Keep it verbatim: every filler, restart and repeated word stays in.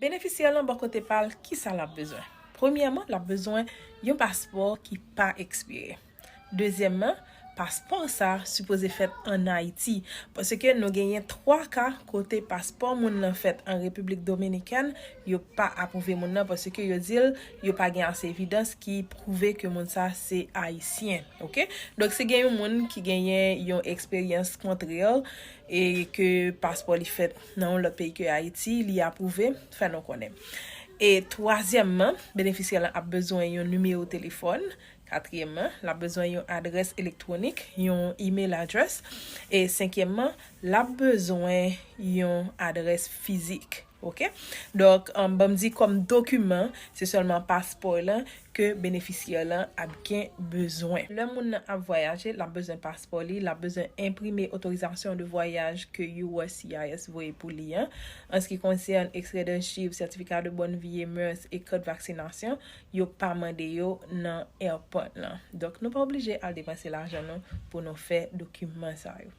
Benefisyè lan bò kote pa l, kisa l ap bezwen? Premyèman, l ap bezwen yon paspò ki pa ekspire. Dezyèmman, paspò sa sipoze fèt ann Ayiti, paske nou genyen twa ka kote paspò moun nan fèt an Repiblik Dominikèn, yo pa apwouve moun nan paske yo di l yo pa gen ase evidans ki pwouve ke moun sa se ayisyen, oke? Donk, si gen yon moun ki genyen yon eksperyans kontrè e ke paspò li fèt nan yon lòt peyi ke Ayiti, li apwouve, fè nou konnen. E twazyèmman, benefisyè lan ap bezwen yon nimewo telefòn. Katriyèmman, l ap bezwen yon adrès elektwonik, yon email address. E senkyèmman, l ap bezwen yon adrès fizik. Oke? Donk, um, ban m di kòm dokiman, se sèlman paspò lan ke benefisyè lan ap gen bezwen. Lè moun nan ap vwayaje, l ap bezwen paspò li, l ap bezwen enprime otorizasyon de vwayaj ke U S C I S voye pou li an. An se ki konsène ekstrè dachiv, sètifika de bòn vi e mès e kat vaksinasyon, yo pa mande yo nan airport lan. Donk, nou pa oblije al depanse lajan nou pou nou fè dokiman sa yo.